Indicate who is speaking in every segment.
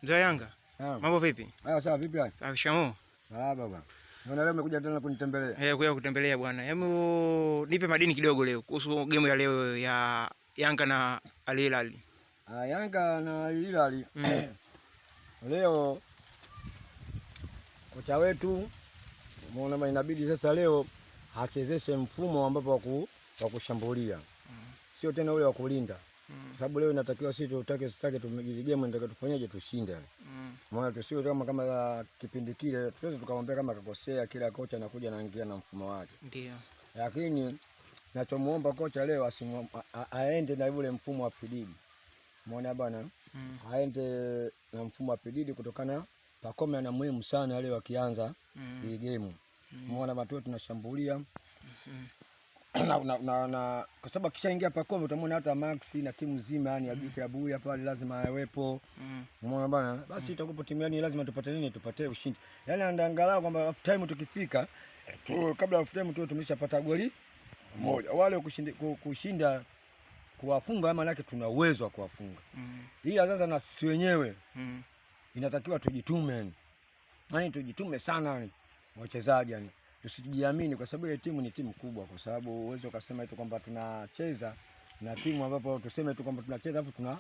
Speaker 1: Mzee Yanga. Mambo vipi?
Speaker 2: Haya sawa, vipi haya?
Speaker 1: Sawa, shikamoo.
Speaker 2: Marahaba bwana. Naona leo umekuja tena kunitembelea.
Speaker 1: Eh, kuja kutembelea bwana. Hebu nipe madini kidogo leo kuhusu game ya leo ya Yanga na Al Hilal.
Speaker 2: Ah, Yanga na Al Hilal. Leo kocha wetu umeona inabidi sasa leo achezeshe mfumo ambapo wa kushambulia. Sio tena ule wa kulinda. Sababu leo inatakiwa sisi tutake sitake tumejili game inatakiwa tufanyeje tushinde. Maana tusiwe kama kipindi kile tuweze tukamwambia kama akakosea kila kocha anakuja anaingia na mfumo wake.
Speaker 1: Ndio.
Speaker 2: Lakini nachomuomba kocha leo aende na yule mfumo wa Pididi. Umeona bwana? Aende na mfumo wa Pididi kutokana Pacome ana muhimu sana leo akianza hii game. Umeona watu tunashambulia. Na kwa sababu akishaingia Pacome utamwona hata Max na timu nzima yani Abike Abuya pale lazima awepo. Umeona bwana? Basi itakuwa timu yani lazima tupate nini? Tupate ushindi. Yaani angalau kwamba half time tukifika tu, kabla half time tu tumeshapata goli moja. Wale kushinda kuwafunga maana yake tuna uwezo wa kuwafunga. Ila sasa na sisi wenyewe inatakiwa tujitume yani. Yaani tujitume sana yani wachezaji yani. Tusijiamini kwa sababu ile timu ni timu kubwa, kwa sababu uwezo ukasema tu kwamba tunacheza na timu ambapo tuseme tu kwamba tunacheza afu tuna,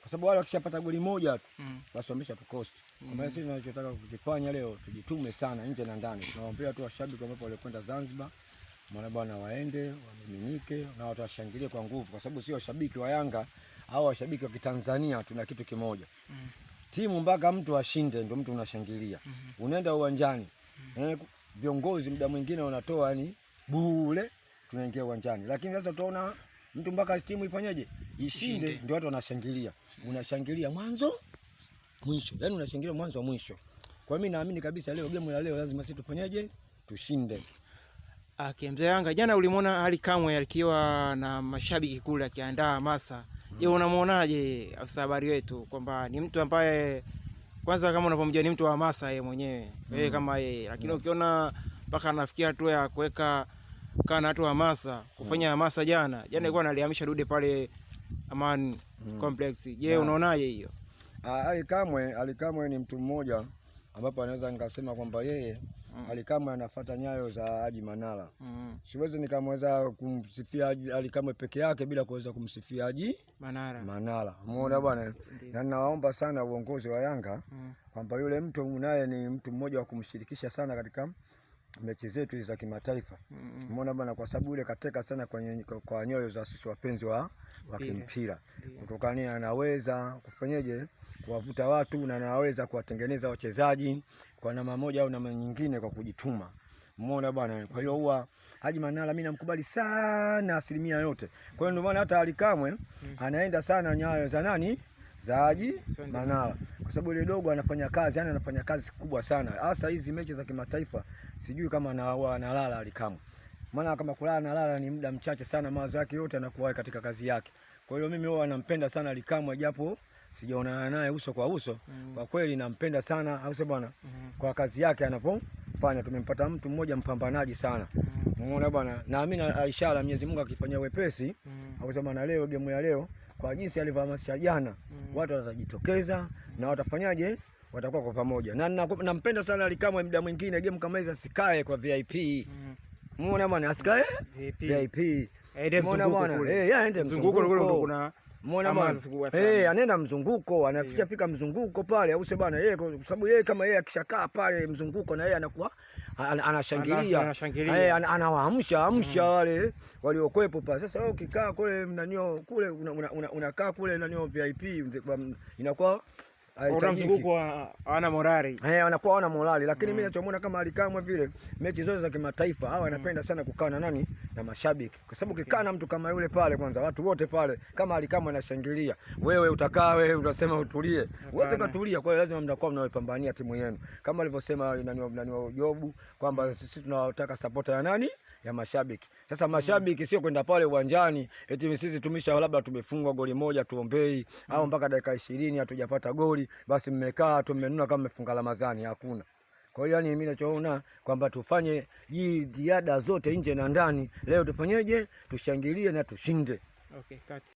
Speaker 2: kwa sababu wale wakishapata goli moja tu basi wameshatukosti. Kwa maana sisi tunachotaka kukifanya leo tujitume sana nje na ndani. Tunawaambia tu washabiki ambao walikwenda Zanzibar, mwana bwana waende, wamiminike na watashangilie kwa nguvu, kwa sababu sio washabiki wa Yanga au washabiki wa Kitanzania tuna kitu kimoja. Timu mpaka mtu ashinde ndio mtu unashangilia. Unaenda uwanjani. Viongozi muda mwingine wanatoa yani bure tunaingia uwanjani. Lakini sasa utaona mtu mpaka timu ifanyeje? Ishinde ndio watu wanashangilia. Unashangilia mwanzo mwisho. Yaani unashangilia mwanzo mwisho. Kwa mimi naamini kabisa leo game ya leo lazima sisi tufanyeje? Tushinde.
Speaker 1: Okay, mzee Yanga jana ulimwona Ally Kamwe akiwa na mashabiki kule akiandaa hamasa. Je, unamuonaje afisa habari wetu kwamba ni mtu ambaye kwanza kama unavyomjua ni mtu wa hamasa yeye mwenyewe, yeye kama yeye, lakini ukiona mpaka anafikia hatua ya kuweka kana watu hamasa, kufanya hamasa jana. Jana ilikuwa analihamisha dude pale Aman Complex. Je, unaonaje hiyo?
Speaker 2: Ally Kamwe ni mtu mmoja ambapo anaweza nikasema kwamba yeye Ally Kamwe anafuata nyayo za Haji Manara. Siwezi nikamweza kumsifia Ally Kamwe peke yake bila kuweza kumsifia Haji
Speaker 1: Manara.
Speaker 2: Manara. Umeona bwana? Na nawaomba sana uongozi wa Yanga kwamba yule mtu naye ni mtu mmoja wa kumshirikisha sana katika mechi zetu za kimataifa. Umeona bwana, kwa sababu yule kateka sana kwa nyoyo za sisi wapenzi wa kimpira. Kutokana anaweza kufanyeje kuwavuta watu na anaweza kuwatengeneza wachezaji kwa namna moja au namna nyingine kwa kujituma. Umeona bwana? Kwa hiyo huwa Haji Manara mimi namkubali sana asilimia yote. Kwa hiyo ndio maana hata Ally Kamwe anaenda sana nyayo za nani? Za Haji Manara. Kwa sababu ile dogo anafanya kazi, yani anafanya kazi kubwa sana. Hasa hizi mechi za kimataifa sijui kama analala Ally Kamwe. Maana kama kulala analala ni muda mchache sana, mawazo yake yote anakuwa katika kazi yake. Kwa hiyo mimi huwa nampenda sana Ally Kamwe japo sijaonana naye uso kwa uso. Kwa kweli nampenda sana, au sio bwana? Kwa kazi yake anapofanya tumempata mtu mmoja mpambanaji sana. Umeona bwana? Naamini inshallah Mwenyezi Mungu akifanyia wepesi, au sio bwana, leo game ya leo kwa jinsi alivyohamasisha jana, watu watajitokeza na watafanyaje? Watakuwa kwa pamoja. Na nampenda sana Ally Kamwe, muda mwingine game kama hizo asikae kwa VIP. Umeona bwana, asikae VIP.
Speaker 1: Aende
Speaker 2: Umeona
Speaker 1: mzunguko
Speaker 2: bwana?
Speaker 1: kule.
Speaker 2: Yeye aende
Speaker 1: Mzunguko kule
Speaker 2: mzunguko.
Speaker 1: ndo kuna
Speaker 2: Umeona bwana?
Speaker 1: hamasa kubwa sana.
Speaker 2: Anaenda mzunguko, anafikia fika mzunguko pale, au sio bwana? Yeye kwa sababu yeye kama yeye akishakaa pale mzunguko na yeye anakuwa anashangilia.
Speaker 1: Anashangilia.
Speaker 2: Anawaamsha, amsha wale waliokuepo pale. Sasa wewe ukikaa kule mnanio kule unakaa kule nanio VIP inakuwa
Speaker 1: Una mzunguko hawana morali.
Speaker 2: Wanakuwa hawana morali, lakini mimi ninachomuona kama Ally Kamwe vile mechi zote za kimataifa hawa anapenda sana kukaa na nani? Na mashabiki. Kwa sababu ukikaa na mtu kama yule pale kwanza watu wote pale kama Ally Kamwe anashangilia, wewe utakaa wewe utasema utulie. Wewe ukatulia, kwa hiyo lazima mtakuwa mnaipambania timu yenu. Kama alivyosema nani Jobu kwamba sisi tunataka supporter ya nani? Ya mashabiki. Sasa mashabiki sio kwenda pale uwanjani eti sisi tumesha labda tumefungwa goli moja tuombei au mpaka dakika 20 hatujapata goli basi mmekaa tumenunua kama mmefunga Ramadhani, hakuna. Kwa hiyo yani mimi ninachoona kwamba tufanye jitihada zote nje na ndani. Leo tufanyeje? Tushangilie na tushinde.
Speaker 1: Okay, cut.